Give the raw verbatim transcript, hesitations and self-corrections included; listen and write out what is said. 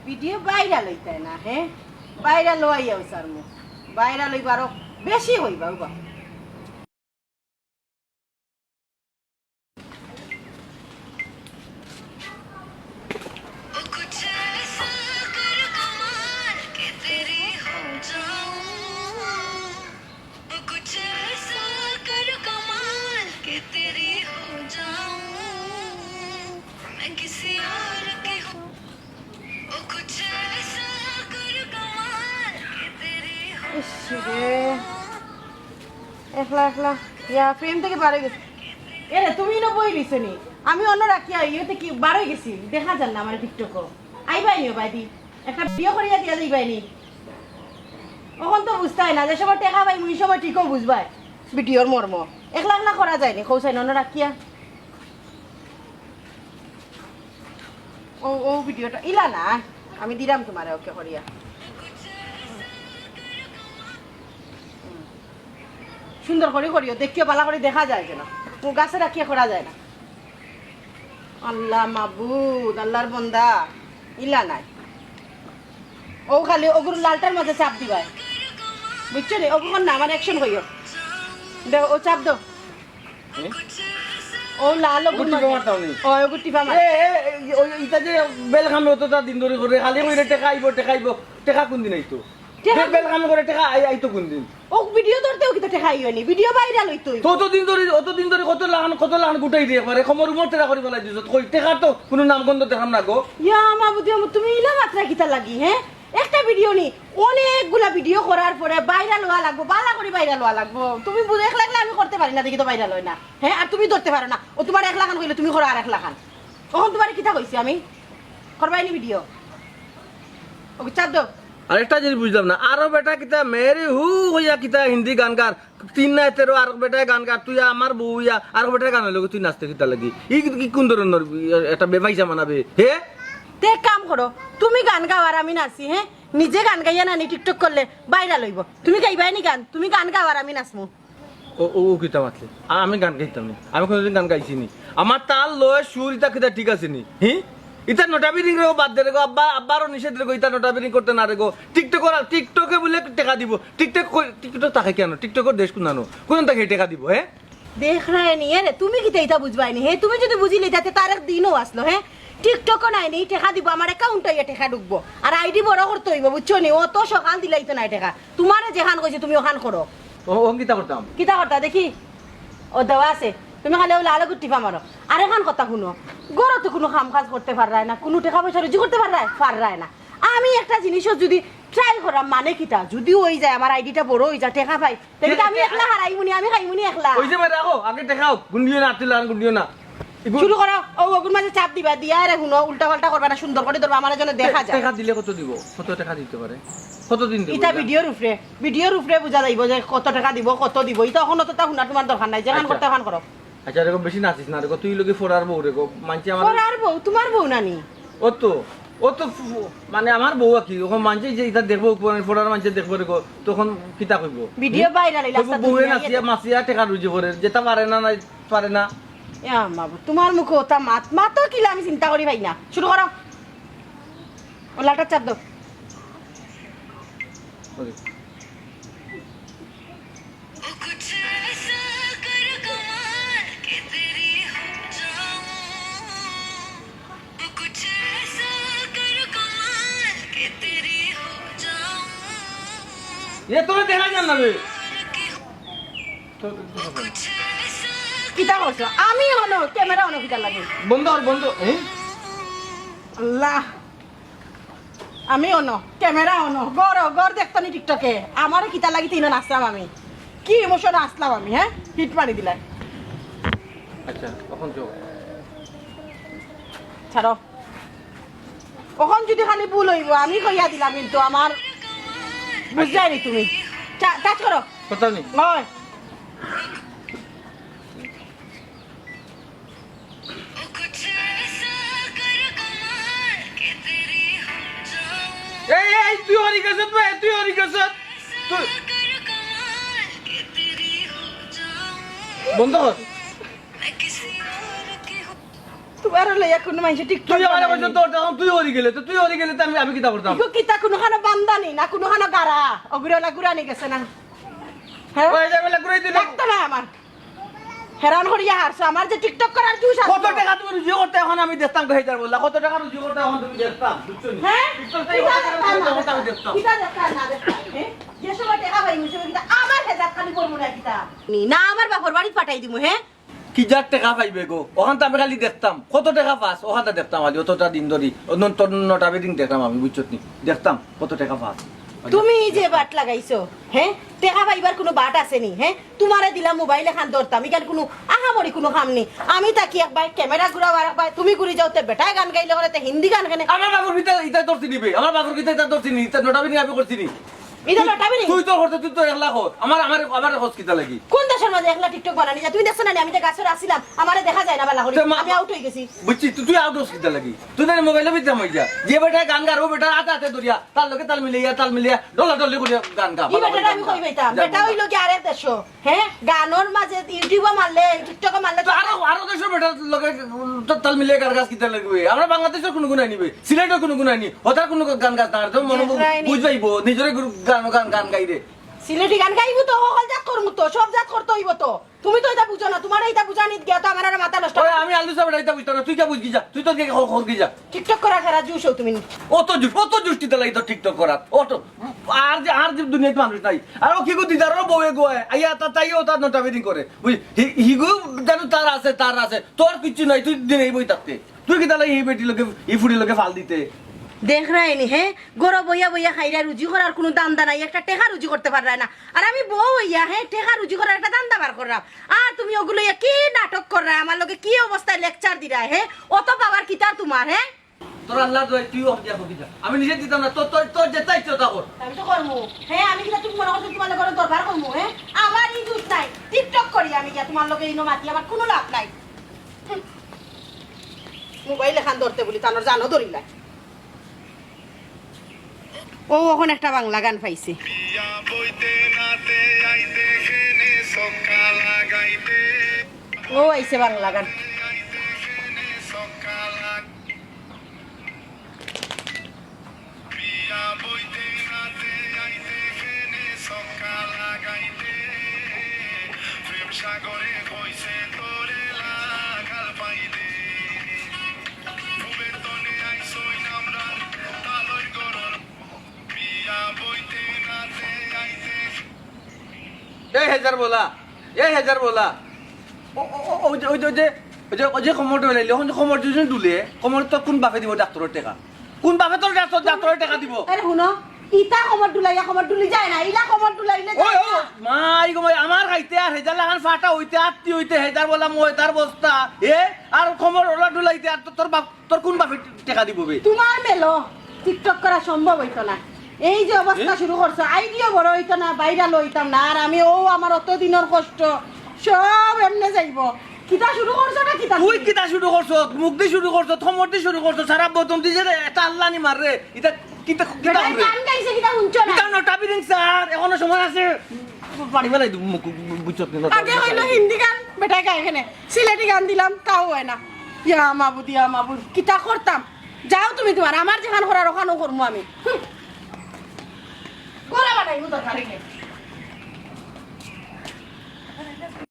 Video viral অইতায় না, হে? ভাইরাল অইয়া উসারমু। ভাইরাল অইবা আরো বেশি অইবা, উবা। ইস রে, একলা একলা ইয়া প্রেম থাকি বার অই গেছি। এরে, তুমি ইনো বই রইছো নি? আমি অনো রাখিয়া ইয়ে থাকি বার অই গেছি, দেখা যার না আমার টিকটকো। আইবায় নি ও বায়দি, একটা ভিডিও করিয়া দিয়া যাইবায় নি। অখন তো বুঝতায় না, যে সময় টেকা পাইমু, ই সময় ঠিকউ বুঝবায় ভিডিওর মর্ম। একলা একলা করা যায় নি, কও চাইন অনো রাখিয়া। ও, ও ভিডিওটা ইলা না, আমি দিরাম তুমারে, ওকে করিয়া। হুম। সুন্দর করি করিও, দেখিও, ভালা করি দেখা যায় যেন। ও গাছে রাখিয়া করা যায় না। আল্লাহ মাবুদ, আল্লাহর বন্দা, ইলা নায়। ও খালি ওগুর লালটার মাঝে চাপ দিবায়, বুঝছো নি? ওগুর না, আমার অ্যাকশন কইও। দেও, ও চাপ দেও। হুম? ও লাল ওগুর ওগুর টিপা মাঝে। মারতাও নি? ও, ওগুর টিপা মার। এ, এ, এ, ওই, ইতা যে বেলকামি অততা দিন ধরি করে, খালি কইরে টেকা আইবো, টেকা আইবো, টেকা কুন দিন আইতো? টেকা বে-, বেলকামি করে টেকা আই-, আইতো কুন দিন? ও ভিডিও ধরতেও কিতা টেকা আইও নি? ভিডিও ভাইরাল অইতো। তো অতদিন ধরি, অতদিন ধরি কত লাখান, কত লাখান গুটাই দিয়ে একবারে, কমর উমর টেকা করি ফালাই দিছো। কই টেকা তো কুনু নামগন্ধ দেখাম না গো। ইয়া মাবুদ, ইয়া মাবুদ, তুমি ইলা মাতরা কিতা লাগি, হে? একটা ভিডিও নি, অনেকগুলা ভিডিও করার পরে ভাইরাল অওয়া লাগবো, ভালা করি ভাইরাল অওয়া লাগবো। তুমি বুঝ-, একলা একলা আমি করতে পারি না, দেখি তো ভাইরাল অয় না। হে, আর তুমি ধরতে পারো না। ও তুমার একলাখান কইলে তুমি করো আরেকলাখান। অখন তুমারে কিতা কইছি আমি? করবায় নি ভিডিও? ওকে চাপ দেও। আরেকটা জিনিস বুঝলাম না, আরো বেটা কিতা মেরি হু কইয়া কিতা হিন্দি গান গার, তিন না তেরো আরো বেটায় গান গার, তুই আমার বউ ইয়া আরো বেটায় গান অইলো, তুই নাচতে কিতা লাগি? ই কি, কি কুন ধরনর একটা বেফাইসা মানাবে, হে? তে এক কাম করো, তুমি গান গাও আর আমি নাচি, হে? নিজে গান গাইয়া নানি টিকটক করলে ভাইরাল অইবো। তুমি গাইবায় নি গান, তুমি গান গাও আর আমি নাচমু। ও, ও, ও কিতা মাতলে? আ-, আমি গান গাইতাম নি। আমি কুনুদিন গান গাইছি নি। আমার তাল, লয়, সুর ইতা কিতা ঠিক আছে নি? হি? ইতা নটাবি রিং রেগো বাদ দে রেগো। আব্বা, আব্বারও নিষেধ রেগো, ইতা নটাবি রিং করতে না রেগো। টিকটক করা, টিকটকে বুলে টেকা দিবো। টিকটক কই-, টিকটক থাকে কেন? টিকটকর দেশ কুনানো? কুন থাকে টেকা দিবো, হে? দেখরায় নি, এরে, তুমি কিতা ইতা বুঝবায় নি, হে? তুমি যুদি বুঝিলে, তাতে তার এক দিনও আসলো, হে? টিকটকও নাই নি, টেকা দিবো, আমার অ্যাকাউন্টে ইয়া টেকা ঢুকবো। আর আইডি বড় করতে অইবো, বুঝছো নি? অত সকাল দিলাইতো নায় টেকা। তুমারে যেখান কইছে তুমি ওখান করো। ও, ও কিতা করতাম? কিতা করতা দেখি? ও দেওয়া আছে। তুমি খালি ও লাল গুটি টিপা মারো। আর এখান কথা হুনো, ঘরো তো কুনু কাম কাজ করতে পাররায় না, কুনু টেকা পয়সা রুজি করতে পাররায়? পাররায় না। আমি একটা জিনিসও যুদি ট্রাই করাম, মানে কিতা? যুদি অই যায়, আমার আইডিটা বড় অই যায়, টেকা পাই, তে কিতা আমি একলা হারাইমুনি, আমি খাইমুনি একলা। ওই যে ভাই রাখো, আগে টেকাও, গুন্ডিও না, আতিল আর গুন্ডিও না। ইগু- শুরু করো, ও ওগুর মাঝে চাপ দিবা, দিয়া রে হুনো, উল্টা পাল্টা করবা না, সুন্দর করি ধরবা, আমার যেন দেখা যায়। টেকা দিলে কত দিবো? কত টেকা দিতে পারে? কত দিন দিবো ইটা এটা? ভিডিওর উপরে, ভিডিওর উপরে বুঝা যাইবো যে কত টেকা দিবো, কত দিবো। ইটা অখন অতটা হুনা তুমার দরকার নাই, যেখান আচ্ছা। করতে অখান করো। আচ্ছা, এরকম বেশি নাচিস না রে গো, তুই লগি ফরার বউ রে গো, মানছি আমার ফরার বউ, তুমার বউ নানি? ও তো, ও তো ফু-, ফু-, মানে আমার বউ আর কি, অখন মানছি যে ইটা দেখবো, মানে ফরার মানছি দেখবো রে গো, তখন কিতা কইবো? ভিডিও হুম? ভাইরাল অইলে কইবো আস্তা বউয়ে দুনিয়া নাচিয়া, ইয়ে মাছিয়া টেকা রুজি করে, যেটা পারে না, নাই পারে না। ইয়া মাবুদ, তুমার মুখো ওটা মাত, মাতো কিলা আমি চিন্তা করি পাই না। শুরু করো। ও লালটা চাপ দাও। ওকে। এ তোরে দেখা যার না রে। কিতা করছো? আমি অনো, ক্যামেরা অনো কিতা লাগে? বন্ধ কর, বন্ধ। এ? আল্লাহ। আমি অনো, ক্যামেরা অনো, ঘর, ঘর দেখতো নি টিকটকে। আমারে কিতা লাগি তিনও নাচলাম আমি? কি ইমোশন আসলাম আমি, হ্যাঁ? হিট মারি দিলাই। আচ্ছা, অখন যাও। ছাড়ো। অখন যদি খালি ভুল অইবো, আমি কইয়া দিলাম কিন্তু আমার বুঝ যায়নি তুমি। চা-, টাচ করো। কথা নেই। নয়। এই, এই, তুই হরি গেছত বে, তুই হরি গেছত। তুই বন্ধ কর। আর লইয়া কোনো মানুষে TikTok তুই আমারে বানায়নি। কইছস তোর, তখন তুই হরি গেলে, তো তুই হরি গেলে তো আমি, আমি কিতা করতাম? ইগু কিতা কুনুখানো বান্দানি না কুনুখানো গারা? অগুরে ওলা গুরানি গেছে না? হ্যাঁ? ওই যে বেলা ঘুরাই দিলে। লাগতো না আমার। হেরান করিয়া হারছো। আমার যে TikTok করার জুশ আছে। কত টেকা তুমি রুজি করতে এখন আমি দেখতাম, হেজার বললা। কত টেকা রুজি করতে এখন তুমি দেখতাম, বুঝছো নি? হ্যাঁ? TikTok থেকে কিতা কত টেকা দেখতাম রুজি না করতে আমি দেখতাম। কিতা দেখতাম না দেখতাম, হ্যাঁ? যে সময় টেকা পাই, ওই সময় কিতা আমার হেজার খালি করবো না কিতা? নি, না আমার বাপর বাড়িত পাঠাই দিমু, হ্যাঁ? কি যার টেকা পাইবে গো? ওখান তো আমি খালি দেখতাম। কত টেকা পাস? ওখান তো দেখতাম খালি, অতটা দিন ধরি। অন্য তোর নটা বেদিন দেখলাম আমি, বুঝছত নি? দেখতাম কত টেকা পাস। তুমি যে বাট লাগাইছো, হ্যাঁ? টেকা পাইবার কোনো বাট আছে নি, হ্যাঁ? তোমারে দিলাম মোবাইল এখান ধরতাম, ইখান কোনো আহামরি কোনো কাম নি। আমি তাকি একবার ক্যামেরা ঘুরাও আর একবার তুমি ঘুরি যাও, তে বেটায় গান গাইলে করে, তে হিন্দি গান কেনে? আমার বাপর কিতা ইতা ধরছি নিবে? আমার বাপর কিতা ইতা ধরছি নি? ইতা নটা বেদিন আমি করছি নি? ইতা তুই, নটা বেদিন? তুই তো করতে, তুই তো একলা কর। আমার, আমার, আমার খোঁজ কিতা লাগি? কোন দেশর মাঝে একলা TikTok বানানি যায়? তুমি দেখছো না নি, আমি যে গাছর আছিলাম, আমারে দেখা যায় না বালা করি। তে মা-, আমি আউট হই গেছি। বুঝছি, তুই, তুই আউট হস কিতা লাগি? তুই তাহলে মোবাইলে বিদ্যা মই যা। যে বেটায় গান গার, ও বেটার হাতে হাতে ধরিয়া, তার লগে তাল মিলাইয়া, তাল মিলাইয়া, ডলা ডলি করিয়া গান গা, ই বালা করি বেটাটা গান আমি গা। কই পাইতাম? যা বেটা বালা। অইলো গিয়া আরেক দেশো। হ্যাঁ? গানর মাঝে YouTube-ও মারলে, TikTok-ও মারলে তো আরো, আরো দেশর বেটার লগে তো তাল মিলাইয়া গান গাছ কিতা লাগবে? আমরা বাংলাদেশর কোনো গুণ আইনি বে, সিলেটর কোনো গুণ আইনি, হতার কোনো গান গাছ না, তো মনে দেখরায়নি। বুঝ পাইবো, নিজরে গুরু গান, গান, গান গাই রে। সিলেটি গান গাইবো তো, হকল জাত করমু তো, সব জাত করতে অইবো তো। তুমি তো ইতা বুঝো না, তোমারে ইতা বুঝানিত গিয়া তো আমার আর মাথা নষ্ট। ওরে, আমি আলু চা বেটা ইতা বুঝতাম না, তুই কিতা বুঝগি যা, তুই তো গিয়া খর, খর গি যা। TikTok করা খেরা জুশ অও তুমি। অত জুশ, অত জুশ কিতা লাগি তোর TikTok করাত? অত, আর যে, আর যে দুনিয়াত মানুষ নাই। আর ও কি গো দিদারর বউয়ে গো, আইয়া তা, তাই ও তার নটা বেদিন করে। বুঝ, হি-, হিগু জানো তার আছে, তার আছে। তোর কিচ্ছু নাই, তুই দিন এই বই থাকতে। তুই কিতা লাগি এই বেটি লগে, এই ফুড়ি লগে ফাল দিতে? দেখরায়নি, হে? ঘরো বইয়া বইয়া খাইরা, রুজি করার কুনু ধান্দা নাই, একটা টেকা রুজি করতে পাররায় না। আর আমি বউ অইয়া, হে, টেকা রুজি করার একটা ধান্দা বার কররাম। আর তুমি ওগুলো ইয়া কি নাটক কররায়, আমার লগে কি অবস্থায় lecture দিরায়, হে? অত power কিতার তোমার, হে? তোর আল্লাহর দোয়াই, তুই অখ দিয়া কবি যা। আমি নিজে দিতাম না, তোর, তোর, তোর যেটা ইচ্ছে ওটা কর। আমি তো করমু। হে, আমি কিতা তুমি মনে করছো তোমার লগে দরবার করমু, হে? আমার ই দোষ নাই। TikTok করি আমি গিয়া তোমার লগে ইনো মাতি, আমার কুনু লাভ নাই। হুম। মোবাইল এখান ধরতে বলি, তানোর জানো ধরিলাই। ও, অখন একটা বাংলা গান পাইছে। ও আইছে বাংলা গান। এ হেজার বলা, এ হেজার বলা। ও, ও, ও, ওই যে, ওই যে, ওই যে, ওই যে, ওই যে কমর ডুলাইলে, অখন যে কমর যদি ডুলে, কমর তো কুন বাপে দিব ডাক্তরর টেকা? কুন বাপে তোর ডাক্তর, ডাক্তরর টেকা দিব? আরে হুনো, ইতা কমর ডুলাইয়া কমর ডুলি যায় না, ইলা কমর ডুলাইলে ওই, যায় ও, না। মাই গো মাই, আমার খাইতে আর হেজার লাখান ফাটা অইতে, আত্তি অইতে, হেজার বলা ময়দার বস্তা, এ, আর কমর ওলা ডুলাইতে, আর তো-, তোর বাপ তোর কুন বাপে টেকা দিব বে? তোমার মেলো TikTok করা সম্ভব অইতো না। এই যে অবস্থা এ? শুরু করছো, আইডিও বড় অইতো না, viral অইতাম না। আর আমি ও আমার অত দিনর কষ্ট সব এমনে যাইবো। কিতা শুরু করছো না কিতা তুই তুমি? কিতা শুরু করছস? মুখ দি শুরু করছস, থমর দি শুরু করছস, সারা বদন দি যে রে, এটা আল্লাহ নি মার রে। এটা কিতা, কিতা বেটায় করে? গান গাইছে, কিতা হুনছো না? এটা নটা বিরিং স্যার, এখনো সময় আছে। পানি মেলাই দিব মুখ, বুঝছত নি? আগে হইলো হিন্দি গান, বেটায় গায় কেনে। সিলেটি গান দিলাম, তাও অয় না। ইয়া মাবুদ, ইয়া মাবুদ, কিতা করতাম? যাও তুমি তোমার, আমার যেখান করার ওখানও করমু আমি। হুম। গোলা বানাইমু দরকার অইলে।